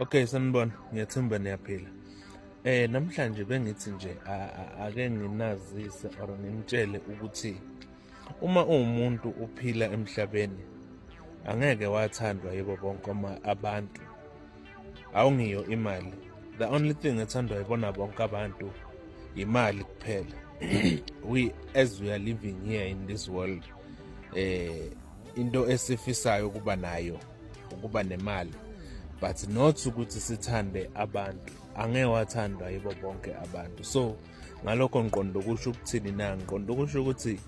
Okay, sanibona, ngiyathemba niyaphila. Namhlanje bengithi nje ake nginazise or nginitshele ukuthi uma uwumuntu uphila emhlabeni angeke wathandwa yibo bonke abantu. Awungiyo imali. The only thing ethandwa yibona bonke abantu imali kuphela. We, as we are living here in this world, into esifisayo ukuba nayo ukuba nemali, but not ukuthi sithande abantu. Angeke wathandwa yibo bonke abantu. So ngalokho ngiqonda ukusho ukuthini na? Ngiqonda ukusho ukuthi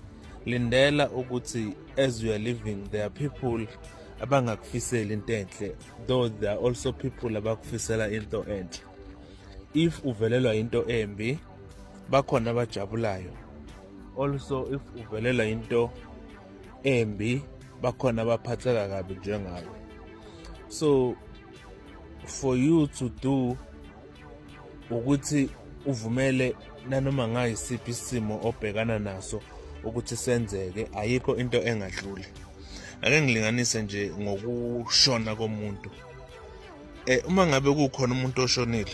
lindela ukuthi as you are living, there are people abangakufiseli into enhle, though there are also people abakufisela into enhle. If uvelelwa into embi, bakhona abajabulayo. Also, if uvelelwa into embi, bakhona abaphatheka kabi njengawe. So for you to do ukuthi uvumele nanoma ngayisiphi isimo obhekana naso ukuthi senzeke, ayikho into engadluli. Ake ngilinganise nje ngokushona komuntu. Uma ngabe kukhona umuntu oshonile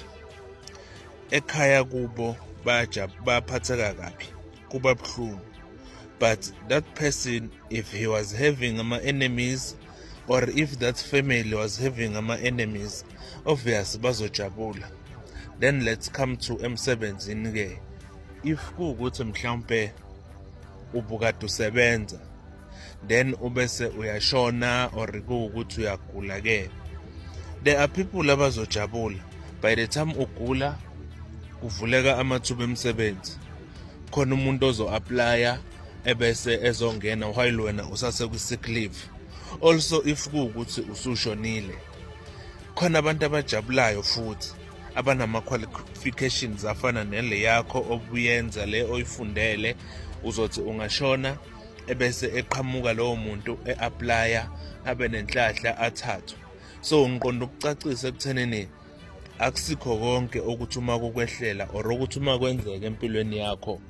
ekhaya kubo, bayaphatheka kabi, kuba buhlungu, but that person, if he was having ama-enemies or if that family was having ama-enemies, obvious bazojabula. Then let's come to emsebenzini ke. If kuwukuthi mhlawumbe ubukade usebenza, then ubese uyashona or kuwukuthi uyagula ke, there are people abazojabula. By the time ugula, kuvuleka amathuba emisebenzi, khona umuntu ozo-applya ebese ezongena while wena usase kwi-sick leave. Also, if kuwukuthi usushonile, khona abantu abajabulayo futhi abanama-qualifications afana nele yakho obuyenza, le oyifundele. Uzothi ungashona, ebese eqhamuka lowo muntu e-applya, abe nenhlahla, athathwe. So ngiqonda ukucacisa ekuthenini akusikho konke ukuthi uma kukwehlela or ukuthi uma kwenzeka empilweni yakho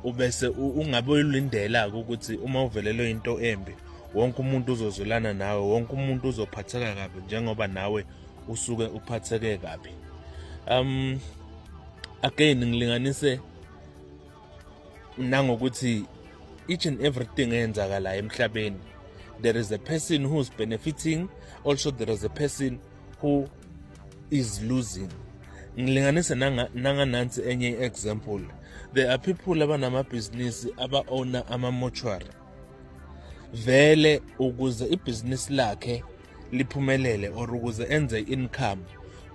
ubese ungabe uyilindela-ke ukuthi uma uvelelwe into embi, wonke umuntu uzozwelana nawe, wonke umuntu uzophatheka kabi njengoba nawe usuke uphatheke kabi. Again, ngilinganise nangokuthi each and everything eyenzakalayo emhlabeni, there is a person who's benefiting, also there is a person who is losing. Ngilinganise nanganansi enye example. There are people abanamabhizinisi, aba-owner ama-mortuary. Vele ukuze ibhizinisi lakhe liphumelele or ukuze enze income,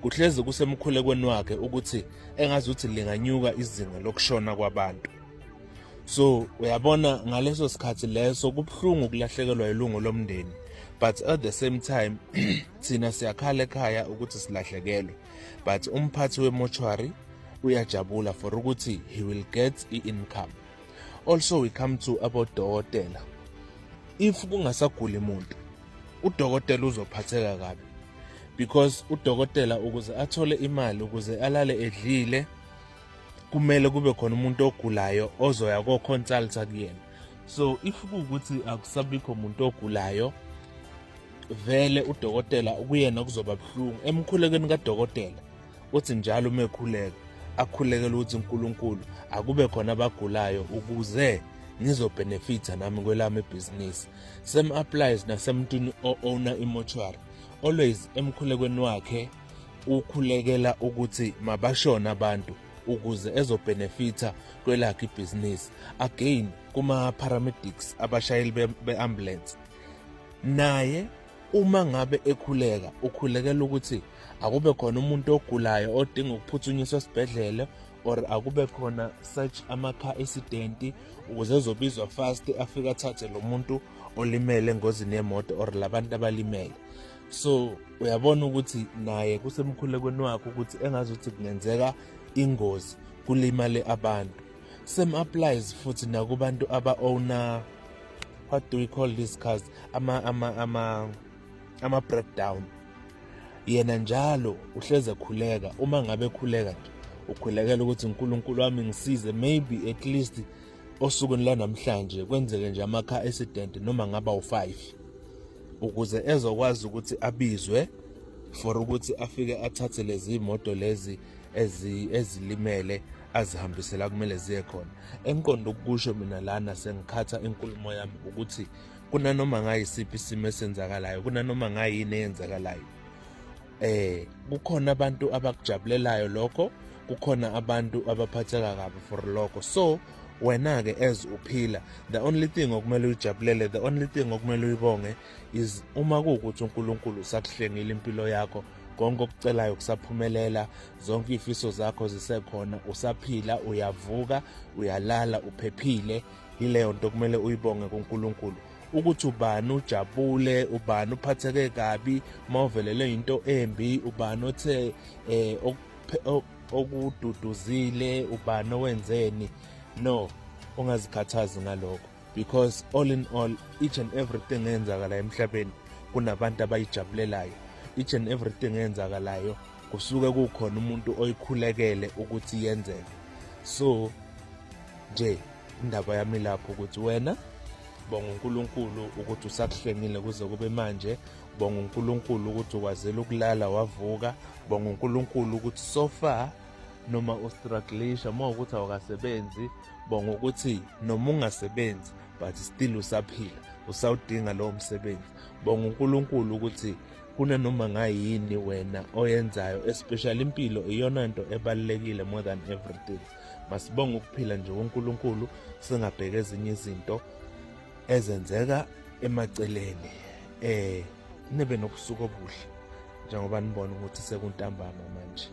kuhlezi kusemkhulekweni wakhe ukuthi engazuthi linganyuka izinga lokushona kwabantu. So uyabona, ngaleso sikhathi leso kubuhlungu ukulahlekelwa ilungu lomndeni, but at the same time thina siyakhala ekhaya ukuthi silahlekelwe, but umphathi we-mortuary uyajabula for ukuthi he will get i-income. Also, we come to abodokotela. If kungasaguli muntu, udokotela uzophatheka kabi, because udokotela ukuze athole imali, ukuze alale edlile, kumele kube khona umuntu ogulayo ozoya ko-consulta kuyena. So if kuwukuthi akusabikho umuntu ogulayo, vele udokotela kuyena kuzoba buhlungu. Emkhulekweni kadokotela uthi njalo uma ekhuleka, akhulekela ukuthi uNkulunkulu akube khona abagulayo ukuze ngizobhenefitha nami kwelami ibhizinisi. Same applies nasemntwini o-owner i-mortuary. Always emkhulekweni wakhe ukhulekela ukuthi mabashone abantu ukuze ezobhenefitha kwelakhe ibhizinisi. Again, kuma-paramedics, abashayeli be-ambulance, naye uma ngabe ekhuleka, ukhulekela ukuthi akube khona umuntu ogulayo odinga ukuphuthunyiswa esibhedlela or akube khona such ama-car accident ukuze ezobizwa fast, afike athathe lo muntu olimele engozini yemoto or labantu abalimele. So uyabona ukuthi naye kusemkhulekweni wakhe ukuthi engazuthi kungenzeka ingozi, kulimale abantu. Same applies futhi nakubantu aba-owner, what do we call these cars, ama breakdown. Yena njalo uhleze ekhuleka. Uma ngabe ekhuleka nje, ukhulekela ukuthi uNkulunkulu wami ngisize, maybe at least osukwini lanamhlanje kwenzeke nje ama-car accident noma ngaba u-5, ukuze ezokwazi ukuthi abizwe. for ukuthi afike athathe lezi moto lezi ezilimele azihambise la kumele ziye khona. Engiqonda ukukusho mina lana sengikhatha inkulumo yami ukuthi kunanoma ngayisiphi isimo esenzakalayo, kunanoma ngayini eyenzakalayo, kukhona abantu abakujabulelayo lokho, kukhona abantu abaphatheka kabi for lokho. So wena ke as uphila, the only thing okumele uyijabulele, the only thing okumele uyibonge is uma kuwukuthi uNkulunkulu usakuhlengile impilo yakho, konke okucelayo kusaphumelela, zonke izifiso zakho zisekhona, usaphila, uyavuka, uyalala uphephile, yileyo nto kumele uyibonge kuNkulunkulu. Ukuthi ubani ujabule, ubani uphatheke kabi mawuvelelwe into embi, ubani othe okududuzile, ubani owenzeni, no, ungazikhathazi ngalokho, because all in all, each and everything eyenzakala emhlabeni kunabantu abayijabulelayo. Each and everything eyenzakalayo kusuke kukhona umuntu oyikhulekele ukuthi yenzeke. So nje indaba yami lapho ukuthi wena bonga uNkulunkulu ukuthi usakuhlengile kuze kube manje, bonga uNkulunkulu ukuthi ukwazile ukulala wavuka, bonga uNkulunkulu ukuthi so far noma ustrugglisha uma ukuthi awukasebenzi, bonga ukuthi noma ungasebenzi but still usaphila, usawudinga lowo msebenzi. Bonga uNkulunkulu ukuthi kunanoma ngayini wena oyenzayo, especially impilo iyona nto ebalulekile more than everything. Masibonge ukuphila nje kuNkulunkulu, singabheka ezinye izinto ezenzeka emaceleni. Nibe nobusuku obuhle njengoba nibona ukuthi sekuntambama manje.